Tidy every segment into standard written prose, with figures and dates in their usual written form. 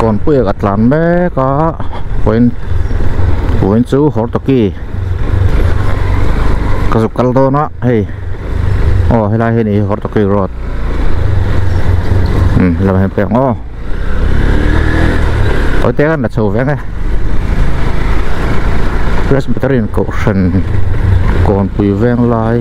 Kawnpuia ka tlan mek a vawiin vawiin chu Hortoki ka zuk kal dawn a hei aw helai hi a ni Hortoki road umm helamah hian peng aw tawite khan la chho ve ang e Presbyterian kohhran kawnpui veng lai.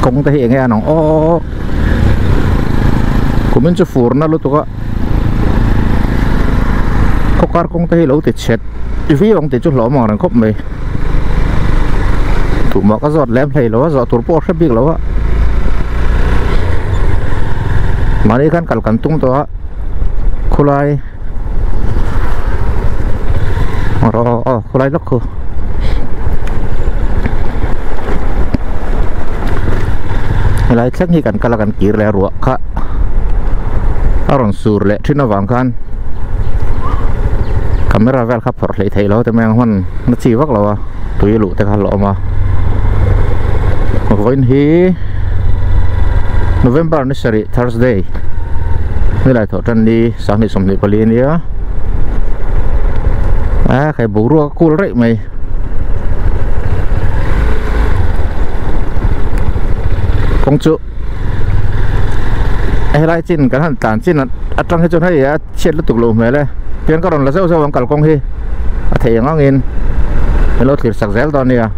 Kawng te hi enge an ang aw kumin chu fur na lutuk a khawkar kawng te hi lo ti chhet viau ang tih chu hlauhawm ang reng khawp mai tumah ka zawt lem hlei lo a zawh tur pawh a hre bik lo a mahni khan kal kan tum tawh a khulai. Aw aw khulai lawk khu helai thleng hi kan kal a kan kir leh a ruah kha a rawn sur leh thin avang khan camera vel kha phawrh hleih theih loh te mai ang hman na chi vak lo a tui luh te kha hlawh awm a vawiin hi November ni sarih Thursday helai thawh tan ni. Sanghnih 24 a nia a khai boruak a kul raih mai kawng chu helai chin kan han tlan chin atang hi chuan hei a chhiat lutuk loh hmel e tiang ka rawn la zeuh zeuh ang kalkawng hi a theih ang angin min lo thlir sak zel dawn a nia.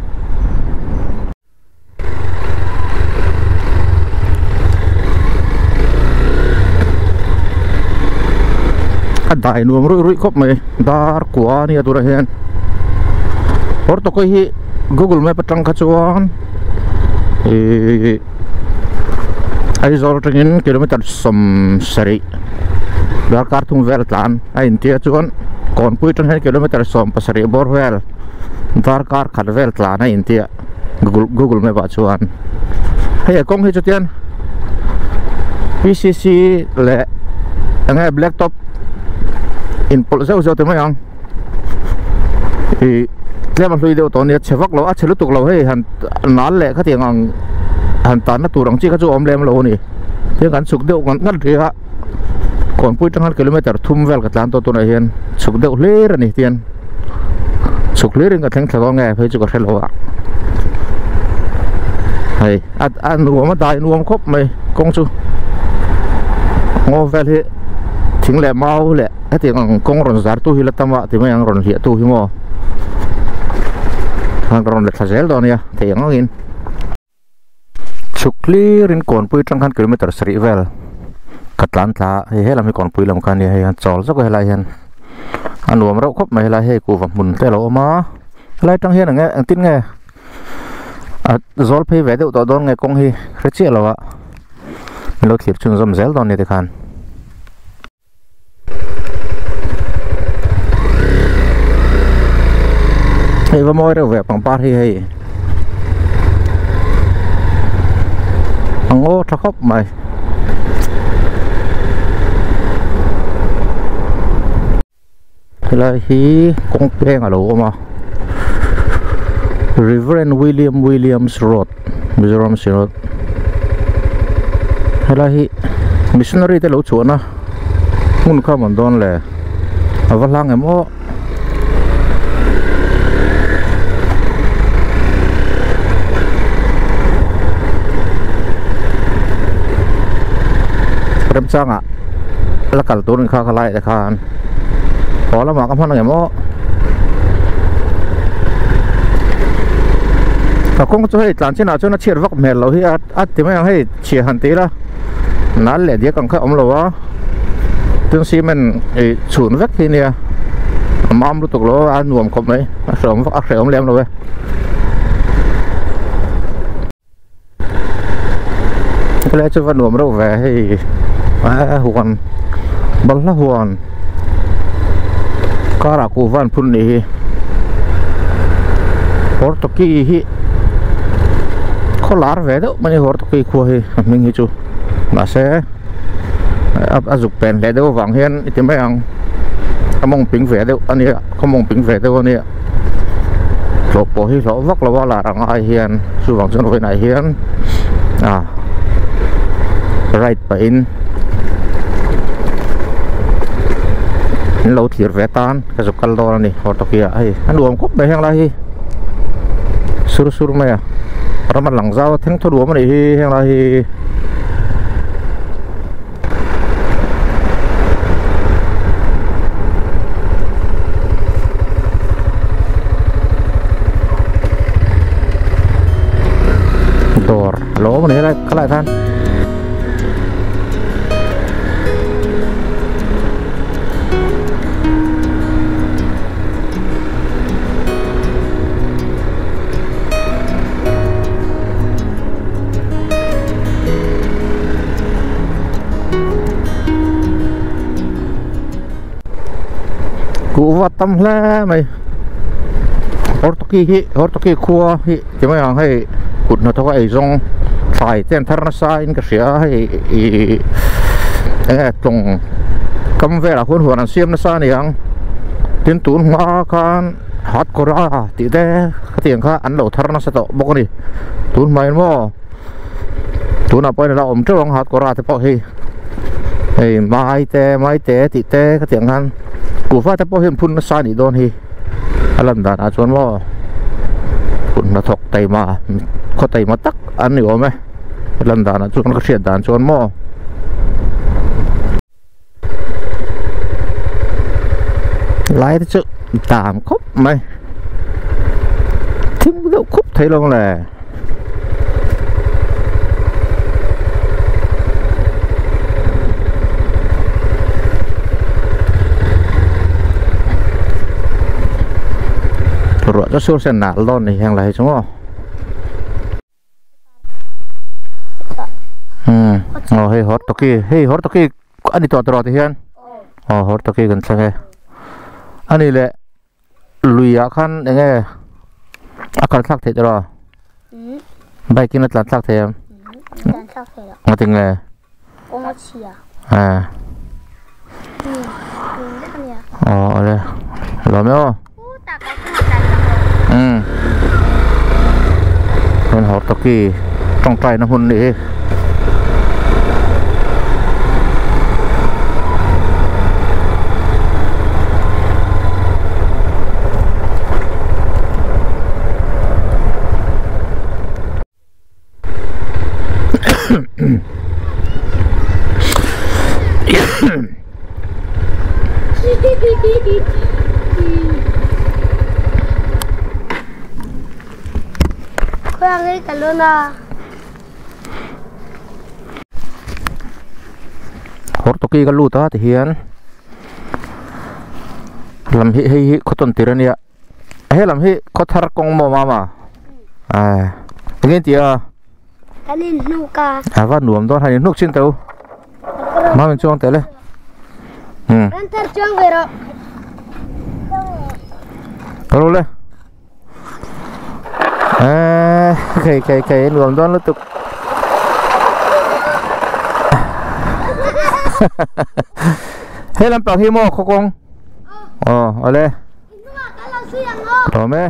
A dai nuam ruih ruih khawp mai dar kua ania turah hian Hortoki hi google map atang kha chuan ihh Aizawl atangin kilometer 70 darkar thum vel tlan a intia chuan Kawnpui atang hian kilometer 17 bawr vel darkar khat vel tlan a intia. Google Google Map ah chuan hei a kawng hi chu tian P_C_C leh eng nge black top inpawlh zeuh zeuh te mai ang ih tlem a hlui deuh tawh a nia chhe vak lo a chhe lutuk lo hei han nal leh khatiang ang han tanna tur ang chi kha chu a awm lem lo a ni tin kan chhuk deuh ngat ngat rih a kawnpui atang khan kilometer thum vel ka tlan tawh tunah hian chhuk deuh hlir a ni tian. Chhuk hlir in ka thleng thla dawn nge phei chu ka hre lo a hei a a nuam a dai nuam khawp mai kawng chu ngaw vel hi thing leh mau leh hetiang ang kawng rawn zar tu hi la tam a ti mai ang rawn hliah tu hi maw khan ka rawn let thla zel dawn a nia thei ang angin. Chhuk hlir in kawnpui atang khan kilometer sarih vel ka tlan thla a hei helam hi kawnpui lam kha a nia hei an chawl zawk a helai hian a nuam reuh khawp mai helai hei kuhva hmun te a lo awm a helai atang hian eng engtin nge a zawl phei ve deuh tawh dawn nge kawng hi hre chiah lo a min lo thlir chhunzawm zel dawn a ni tikhan. Hei va mawi reuh ve pangpar hi hei a ngaw tha khawp mai helai hi kawng peng a lo awm a Reverend William Williams Road Mizoram Synod helai hi missionary te lo chhuahna hmun kha mawn dawn le a va hlang em aw remchangah la kal tur kha ka lai te khan haw lamah ka hman ang em aw ka kawng chu hei tlan chinah chuan a chhiat vak hmel loh hi a a ti mai ang hei chhia han ti ila nal leh diak ang kha a awm lo a tin cement ih chhun vek hi nia a mam lutuk lo a nuam khawp mai a hrehawm vak a hrehawm lem lo e. Helai chu va nuam reuh ve hei a huan balhla huan karah kuhva an phun nih hi Hortoki hi khaw lar ve deuh mai Hortoki khua hi a hming hi chu mahse a zuk pen hle deuh avang hian i ti mai ang a mawng ping ve deuh a nia khaw mawng ping ve deuh a nia. Hlawh pawh hi hlawh vak lo a lar ang ai hian chuvang chuan vawiinah hian A ride pahin an lo thlir ve atan ka zuk kal dawn a ni Hortoki ah hei a nuam khawp mai heng lai hi sur sur mai a ram a lang zau a thleng thaw nuam a nih hi heng lai hi. Dawr a lo awm a ni helai khalai khan. Kuhva tam hle mai Hortoki hi Hortoki khua hi ti mai ang hei kut hnathawk a eizawng thlai te an thar nasa in ka hria a hei ih eng nge tlawng kam velah khuan huan an siam nasa a ni ang tin tun hma khan hat kawra tih te khatiang kha an lo thar nasa tawh bawk a ni tun hmaiin maw tunah pawh hian a la awm teuh ang hat kawra te pawh hi hei mai te mai te tih te khatiang khan kuhva te pawh hi an phun nasa a nih dawn hi a lan danah chuan maw kut hnathawk taima khaw taima tak an ni awm e a lan danah chuan ka hriat dan chuan maw. Lai te chu tam khawp mai thim deuh khup thei lo le ruah chu sur sen nal dawn ni heng lai chu maw. Aw hei Hortoki hei Hortoki a ni tawh tawh ti hian aw Hortoki kan thleng e a ni leh lui ah khan eng nge a kal thlak theih tawh bike in a tlan thlak thei em a ti nge aw awle lawm e aw. Umm heng Hortoki tawngtai na hmun nih hi. Hortoki ka lut a tihian lam hi hei hi khaw tir ania he lam hi khaw thar kawng maw mama a eng nge tia kan in hnuk a a va nuam dawn han in hnuk chin teu mama in chuang tel e um kan thar chuang ve rawh ka ro le e khei khei khei nuam dawn lutuk he lampang hi maw khaw kawng aw awle Awm e.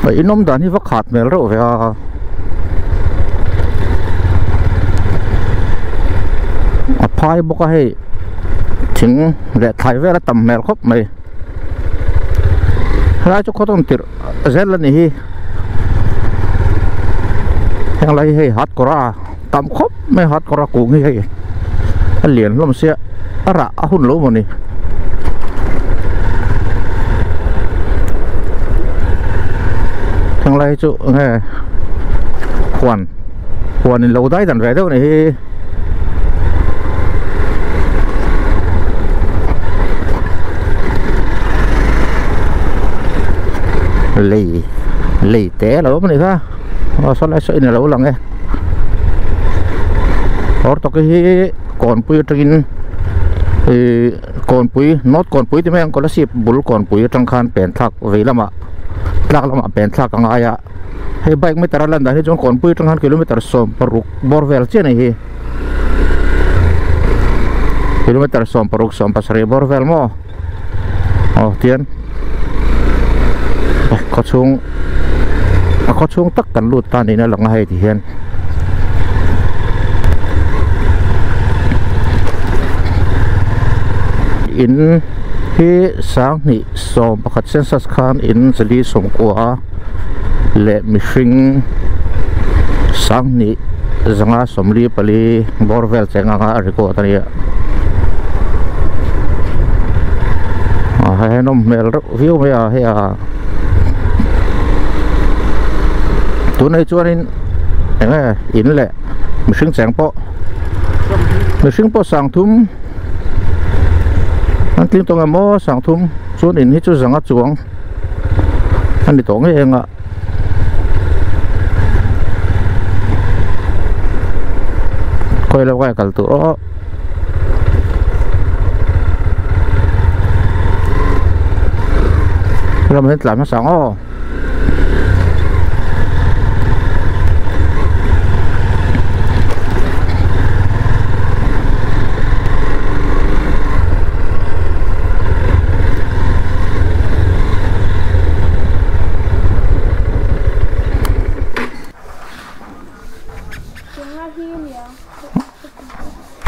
A inawm dan hi va khat hmel reuh ve a. A phai bawk a hei thing leh thlai vel a tam hmel khawp mai. Helai chu khaw tawn tirh zel a ni hi. Heng lai hi hei hat kawr a tam khawp mai hat kawr a kung hi hei a lian hlawm sia a rah a hun lo mawni heng lai hi chu nge huan huan in lo dai dan ve deuh a ni hi. Lei lei te a lo awm a nih kha aw saw lai saw in a lo lang e Hortoki hi kawnpui atangin ihh kawnpui north kawnpui ti mai ang Kolasib bul kawnpui atang khan pen thlak vei lamah tlak lamah pen thlak a ngai a hei bike meter a lan dan hi chuan kawnpui atang khan kilometer 16 bawr vel chiah a ni hi kilometer 16 17 bawr vel maw. Aw tian khaw chhung A khaw chhung tak kan lut ta niin a lang a hei ti hian. In hi sanghnih sawm pakhat census khan in zali sawmkua leh mihring sanghnih zanga sawmli pali bawr vel cheng anga a record a ni a. A henawm hmel reuh viau mai a hei a tunah hi chuanin eng nge in leh mihring cheng pawh mihring pawh sangthum an tling tawh ngem aw sangthum chuan in hi chu zanga chuang a ni tawh ngei eng a. Khawi lo kai kal tur aw. Ram hian tlan hmasa ang aw.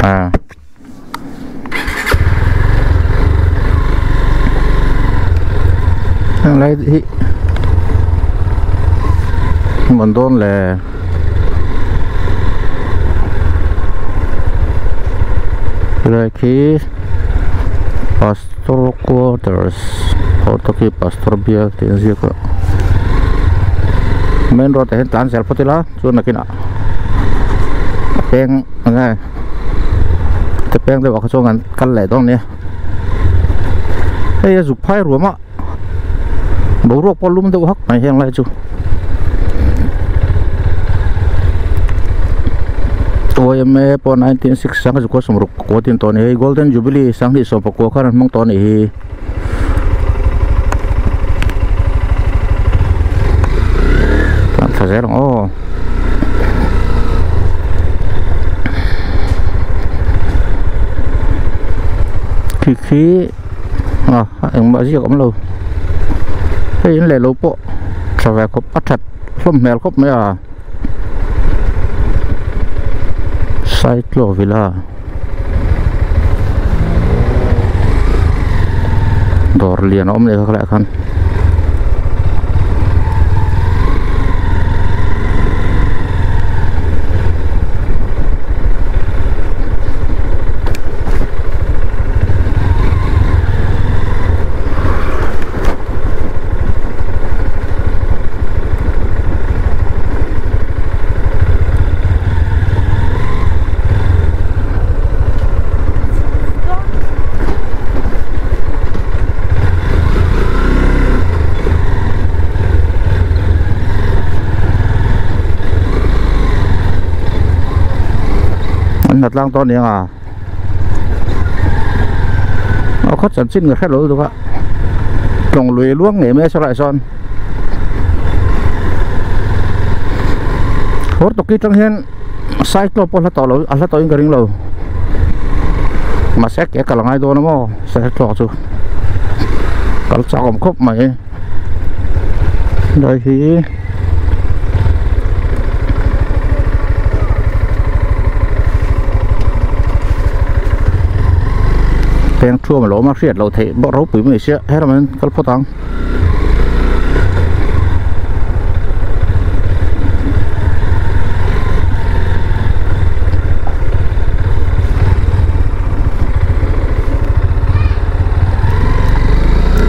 À. Lấy hi mình đôn là rồi khi pastor quarters hoặc pastor bia tiền gì cơ main road hiện tán sẽ phát la chuan nakin peng nge te peng te wakha chuan kal leh dawn nia hei a zuk phai ruam a boruak pawh lum deuh hak mai heng lai chu OMA pawh 1906 sanga zuk sawmruk kua tin tawh a ni hei Golden Jubilee sanghnih sawm pakua khan an hmang tawh a nih hi. Thla zel ang aw. Khi khi à engmah ziak awm lo hei in leh lo pawh tha ve khawp a that hlawm hmel khawp mai a Cyclo Villa dawr lian a awm leh kha khalaiah khan. An hlat lang tawh aniang a a khaw chanchin ka hre lo lutuk a tlawng lui luang ngei mai a saw lai sawn hawr tawki tang hian cyclo pawh a hla tawh lo a hla tawhin ka ring lo mahse ke kal a ngai dawn a maw cyclo chu kal chak awm khawp mai helai hi. Peng thuam a lo awm a hriat loh theih bawk ropui mai sia heram hian kal phawt ang.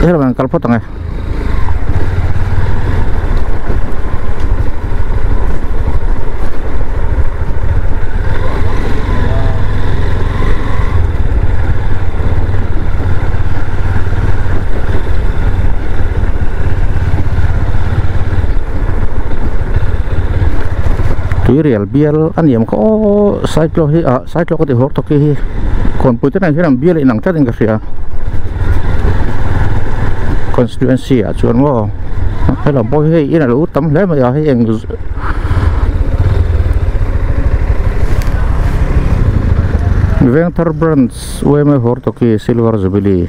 Heram hian kal phawt ang e. Tuirial bial a niam kha aw cyclo hi ah cyclo ka ti hawr tawk hi kawnpui te nen hian an bial inang tlat in ka hria constituency ah chuan maw helam pawh hi hei in a lo tam hle mai a hei eng Vengthar branch U_M_A Hortoki Silver Jubilee.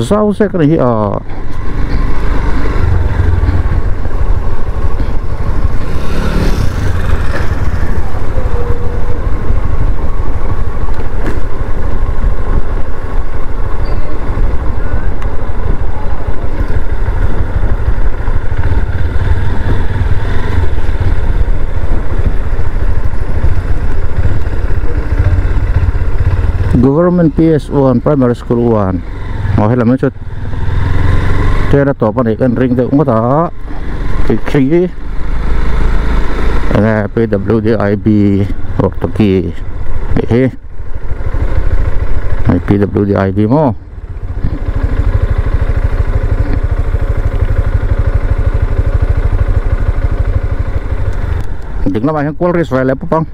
Zau zek ani hi a Government PS1 Primary School 1. Oh helam chu tera to pa nei kan ring deuh ngawt a khi enge PWDIB Hortoki hi PWDIB mo ding lamah hian kual ris ve leh pawp ang.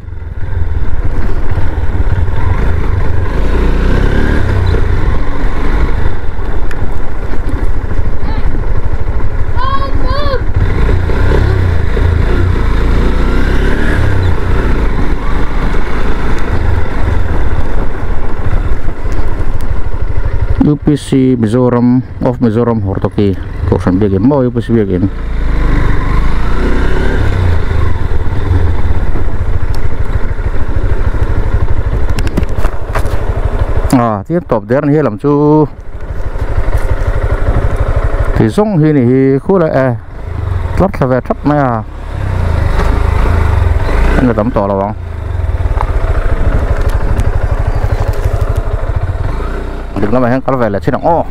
UPC Mizoram of Mizoram Hortoki Kohhran biakin maw UPC biakin à tian top der ni helam chu thì zong hi ni hi khu la e tlat thla ve thap mai a an la tam tawh lo ang. Đừng lắm mà hẹn về là chết động ô.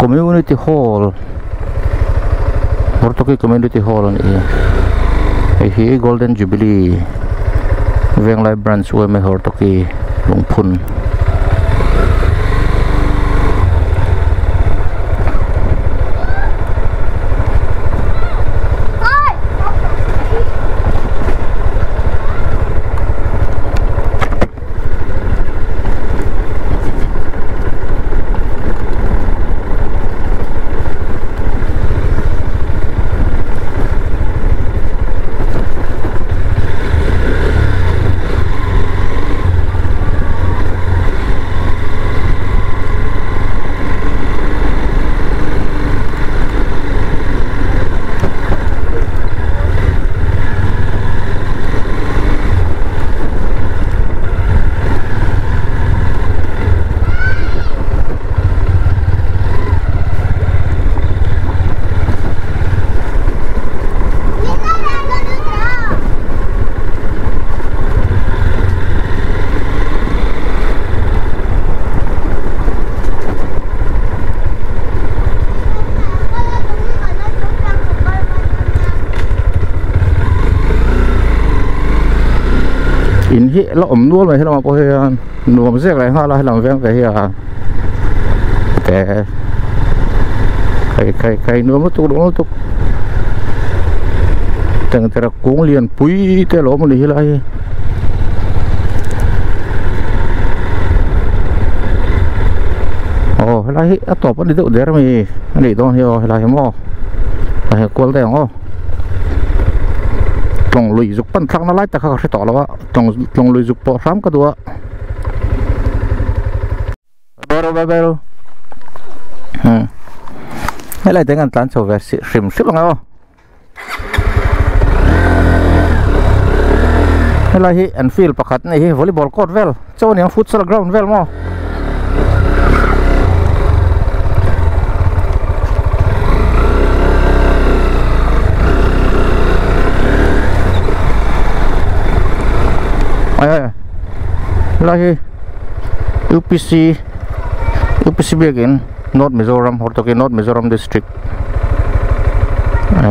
Community Hall, Hortoki Community Hall ani hi hi Golden Jubilee Venglai Branch UMA Hortoki Lungphun. In hi la om nual mai helama pawh hian nuam zek lai nghal a helam veng ve hi a te khai khai khai nuam lutuk nuam lutuk teng tera kung lian pui te lo mani hi lai oh helai hi a tawp ani deuh der mai ani dawn hi aw helai hi maw a he kual te ang aw tlong lui zuk pan thlang na lai tak kha hre tawh lo a tlong lui zuk pawh hram ka duh a bero bero helai te ngan tlan chho ve hrim hrim ang aw helai hi an field pakhat nei hi volleyball court vel chaw niang futsal ground vel maw. Helai hi UPC biakin North Mizoram Hortoki North Mizoram District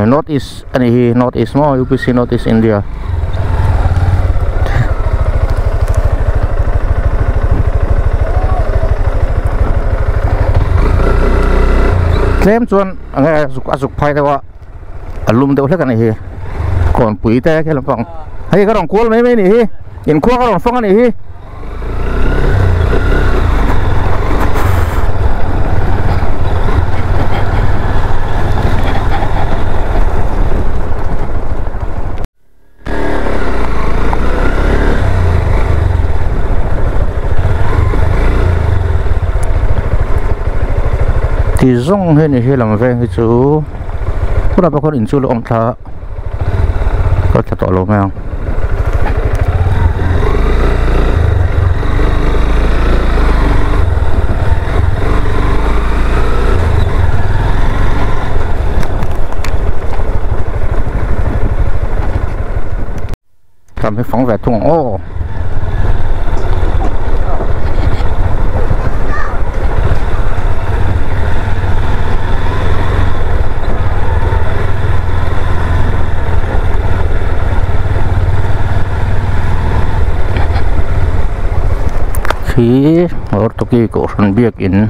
North East ani hi North East maw UPC North East India. Tlem chuan enge a zuk phai deuh a a lum deuh hlek a ni hi kawnpui te khi lampang hei ka rawn kual mai mai a ni hi inkhua ka rawn fang a ni hi. Ti zawng hi ni hi lam veng hi chu khulai pawh khawn inchul a awm thla a kal thla tawh lo mai ang. Lam hi fang ve thung ang aw. Khi Hortoki Kohhran biakin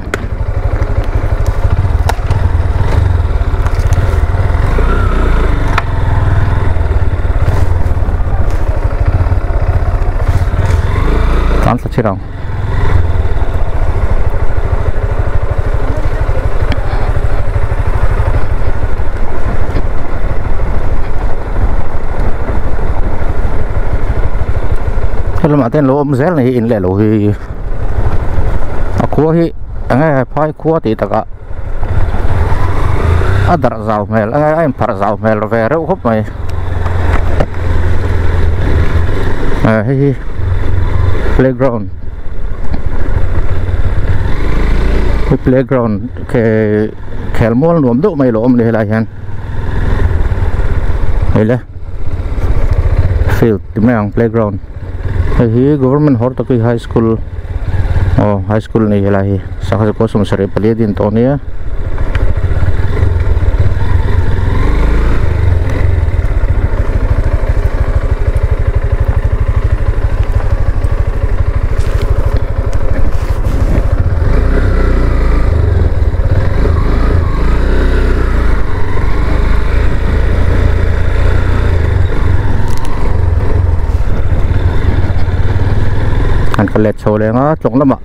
Tlan thla chhir ang. Helamah te an lo awm zel nei hi in leh lo hi a khua hi enge phai khua tih takah a darh zau hmel enge a inpharh zau hmel ve reuh khawp mai hei hi playground hei playground ke khelmual nuam deuh mai lo awm a ni helai hian hei le field ti mai ang playground. Hei hi Government Hortoki High School aw high school a ni helai hi sangha zakua sawmsarih pali a din tawh ania. An kal let chho leng a tlawng lamah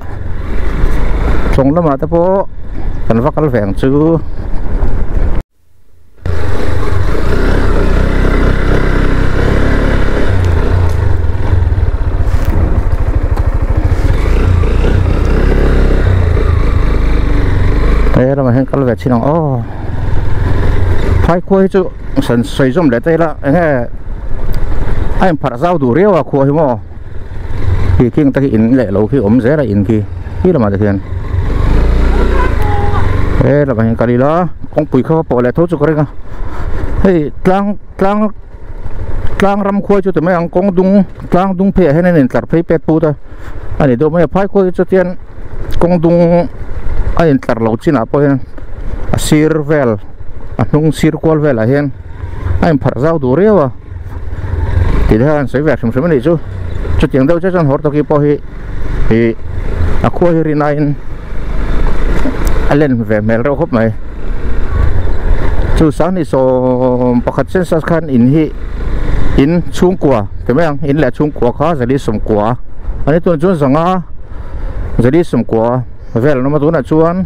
tlawng lamah te pawh kan va kal ve ang chu. He lamah hian kal ve chin ang aw phai khua hi chu san sawi zawm leh ta ila eng nge a inpharh zau duh riau a khua hi maw khi khing te khi in leh lo khi awm zel a in khi khi lamah te khian he lamah hian kal ila kawngpui kha pawh leh tho chu ka ring a hei tlang tlang tlang ram khuai chu ti mai ang kawng dung tlang dung pheiah hian an intlar phei pet put a a ni deuh mai a phai khuai hi chu tian kawng dung a intlar lo chinah pawh hian a sir vel a hnung sir kual velah hian a inpharh zau duh riau a tih te hian an sawi ve hrim hrim a nih chu chutiang deuh chiah chuan Hortoki pawh hi ih a khua hi rin aiin a len ve hmel reuh khawp mai chu sanghnih sawm pakhat census khan in hi in chhungkua ti mai ang in leh chhungkua kha zali sawmkua a ni tunah chuan zanga zali sawmkua vel an awm a tunah chuan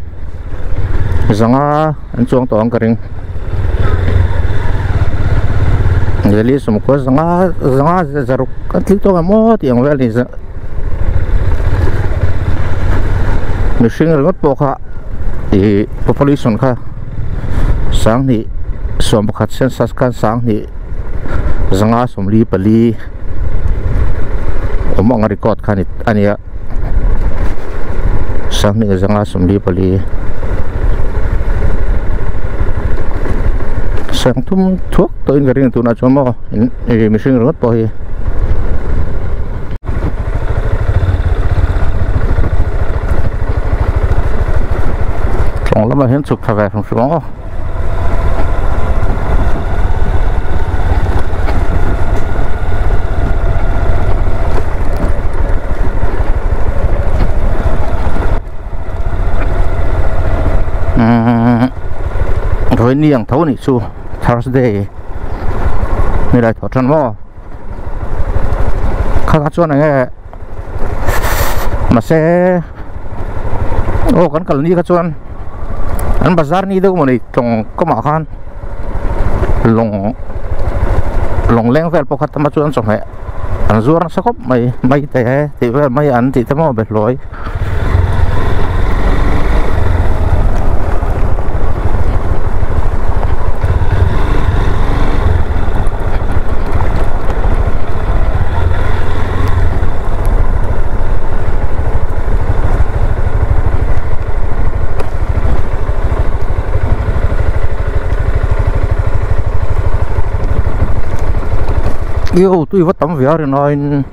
zanga an chuang tawh ang ka ring zali sawmkua zanga zanga zaruk an tling tawk ang maw tih ang vel a ni. Mihring ringawt pawh kha ih population kha sanghnih sawm pakhat census khan sanghnih zanga sawmli pali awm ang a record kha a ni a sanghnih zanga sawmli pali sangthum thuak tawhin ka ring tunah chuan maw ih mihring ringawt pawh hi. Tlawng lamah hian chhuk thla ve hrim hrim ang aw. Umm. Vawiin ni ang tho a nih chu Thursday ni lai thaw tan maw kha chuan eng nge mahse aw kan kal ni kha chuan an bazar ni deuh mawni tlawng kawmah khan lawng lawng leng vel pawh kha tama chuan chawhmeh an zuar nasa khawp mai mai te tih vel mai an tih te maw be hlawi. Io tui va tam ve a rin aiin.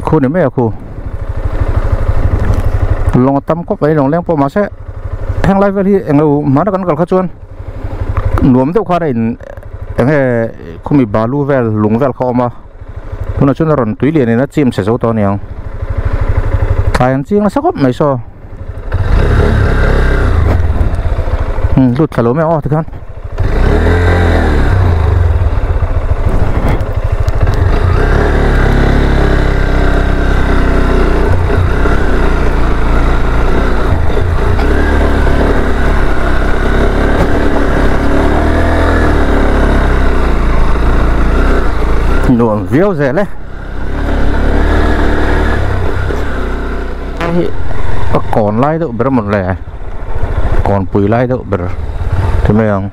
Khu ni mai a khu lawng a tam khawp mai lawng leng pawh mahse heng lai vel hi englo hmana kan kal kha chuan nuam deuh khan a in eng nge khumi balu vel lung vel kha a awm a tunah chuan a rawn tui lian in a chim chhe zo tawh a niang thlai an ching nasa khawp mai saw lut thla lo mai ang aw tikhan. Nuam viau zel e hei a kawn lai deuh ber mawn le kawnpui lai deuh ber ti mai ang.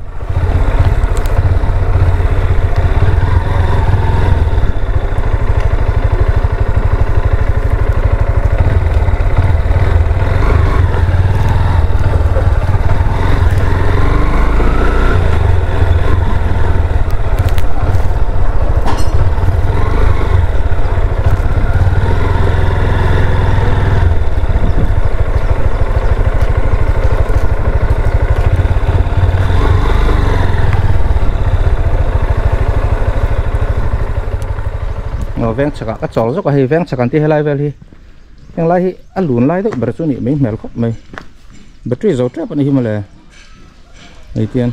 Veng chhakah ka chawl zawk a hei veng chhak an tih helai vel hi henglai hi a lun lai deuh ber chu a nih mai hmel khawp mai battery zo tep a ni hi mawle hei tian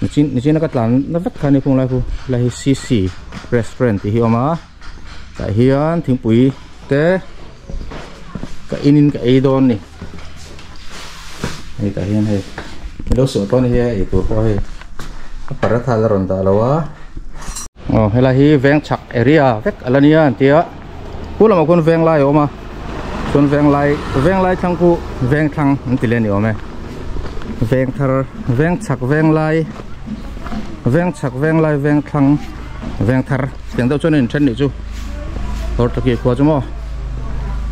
nichin nichin a ka tlan na vek kha a ni khung lai khu helai hi cc restaurant tih hi a awm a tah hian thingpui te ka in in ka ei dawn a ni hei tah hian hei ilo suah tawn hi a ei tur pawh hei a paratha la rawn dah lo a. Aw helai hi veng chhak area vek a la nia an tia pu lamah khuan veng lai a awm a chuan veng lai veng lai thlang khu veng thlang an ti leh a ni awm e veng thar veng chhak veng lai veng chhak veng lai veng thlang veng thar tiang deuh chuan a inthen nih chu Hortoki khua chu maw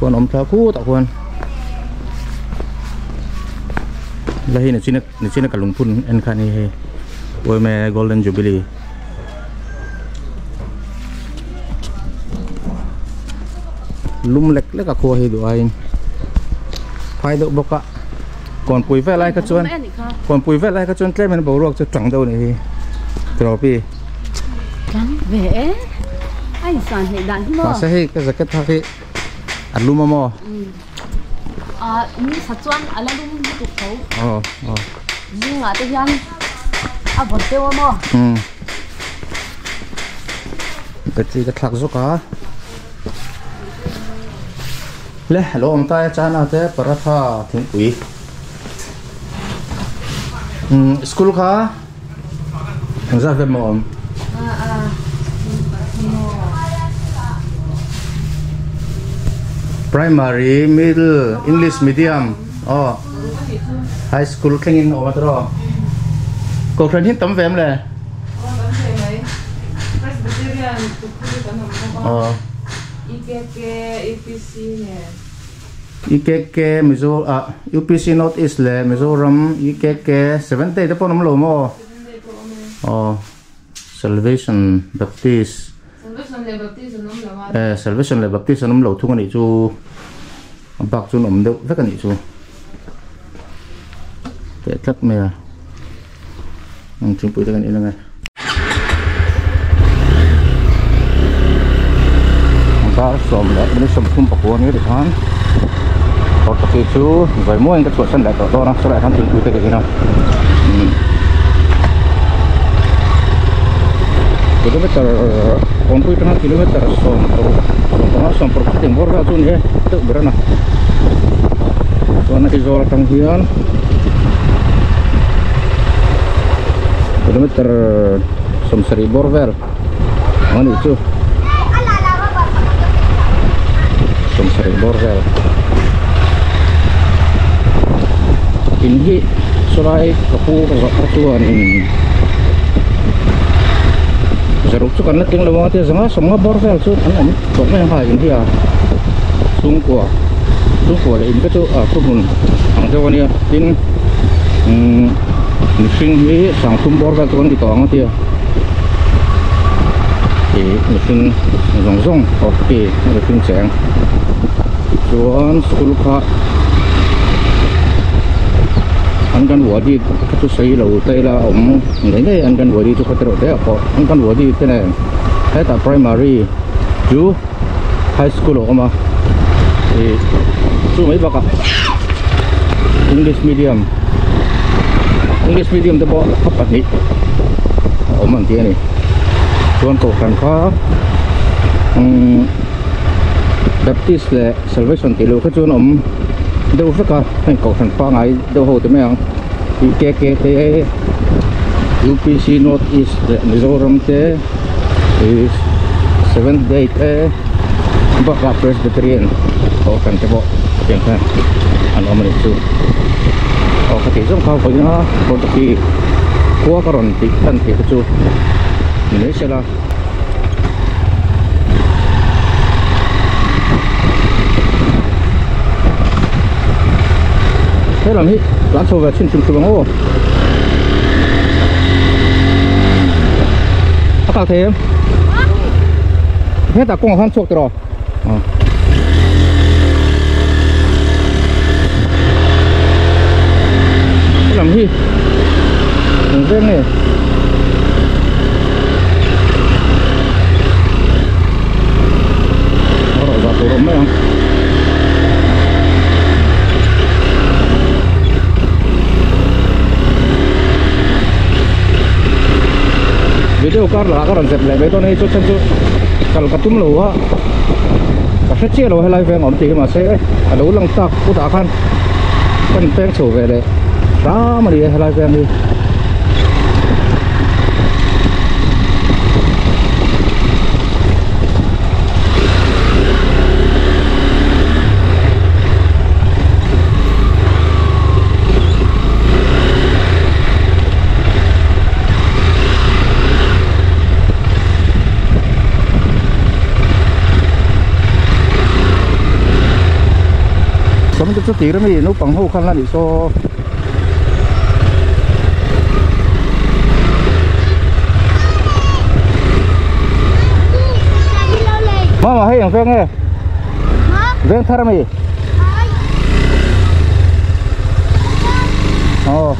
khuan awm thla khutah khuan la hi nichina nichina ka lungphun en kha a ni hei Uaime Golden Jubilee. Lum lek lek a khua hi duh aiin phai deuh bawk a kawnpui vel ai kha chuan kawnpui vel ai kha chuan tlem in boruak chu tang deuh a nih hi trophy tlang ve e a insan hleih dan hi maw mahse hei ka jacket hak hi a lum a maw a ni sa chuan a la lum lutuk tho aw aw zingah te hian a vawt deuh a maw Battery ka thlak zawk a le lo awm ta e chana te paratha thingpui umm school kha engzat vel maw awm Primary, middle, English medium, aw high school thlengin awm a tawh. Kohhran hi tam ve em le? Aw tam ve mai. Presbyterian Tukhuri kan awm bawk a. Aw. EKK, UPC nen. EKK, Mizo ah UPC North East leh Mizoram EKK Seventh Day te pawh an awm lo maw? Seventh Day pawh awm e. Aw. Salvation Baptist. Salvation leh Baptist an awm lo a. Eh, Salvation leh Baptist an awm lo thung a nih chu. A bak chu an awm deuh vek a nih chu. Teh tlat mai a. Ang thingpui te kan in ange. Dar 10:34 ni tikhan. Hortaki chu vawimuain ka chhuahsan leh tawh dawn a, chulaiah khan thingpui te ka in a. Kilometer kawnpui atanga kilometer 16 15 16 khatin bawr vel chu a ni e deuh ber a na chuan Aizawl atang hian kilometer 70 bawr vel ang a nih chu 70 bawr vel in hi chulai ka pu ka zawh kha chuanin zaruk chu kan la tling lo ang a tia zanga sawmnga bawr vel chu an awm tawh mai ang ha in hi a chhungkua chhungkua leh in te chu a thuhmun ang deuh a nia tin umm mihring hi sangthum bawr vel chu kan ti tawh ang a tia ih mihring zawng zawng awh khi mihring cheng chuan school kha Anganwadi kha chu sawi lo ta ila a awm ngei ngei Anganwadi chu khaw te reuh te ah pawh Anganwadi te nen hetah primary chu high school a awm a ih chu mai bakah English medium English medium te pawh a pahnih a awm an ti a ni chuan kohhran kha umm Baptist leh Salvation tih loh kha chuan awm deuh vek a heng kohhran pangngai deuh ho te mai ang tih KK te UPC North East leh Mizoram te ih Seventh Day te bakah Presbyterian kohhran te pawh tiang khan an awm a nih chu aw ka tih zawng kha vawiin a Hortaki khua ka rawn tih tan tih te chu ni mai sela. He lam hi tlan chho ve chhin hrim hrim ang aw a kal thei em hetah kawngah khan chhuak tawh rawh he lam hi eng veng nge rawh zah tur awm mai ang video kar lakah ka rawn zep leh mai dawn a hei chu chhan chu kal ka tum lo a ka hre chiah lo helai veng awm tih hi mahse a lo lang tak kutah khan kan peng chho ve leh hram a ni e helai veng hi. Sawmte chu tir ami naupang ho khan la nih saw. Mama hei ang veng nge veng thar ami oh.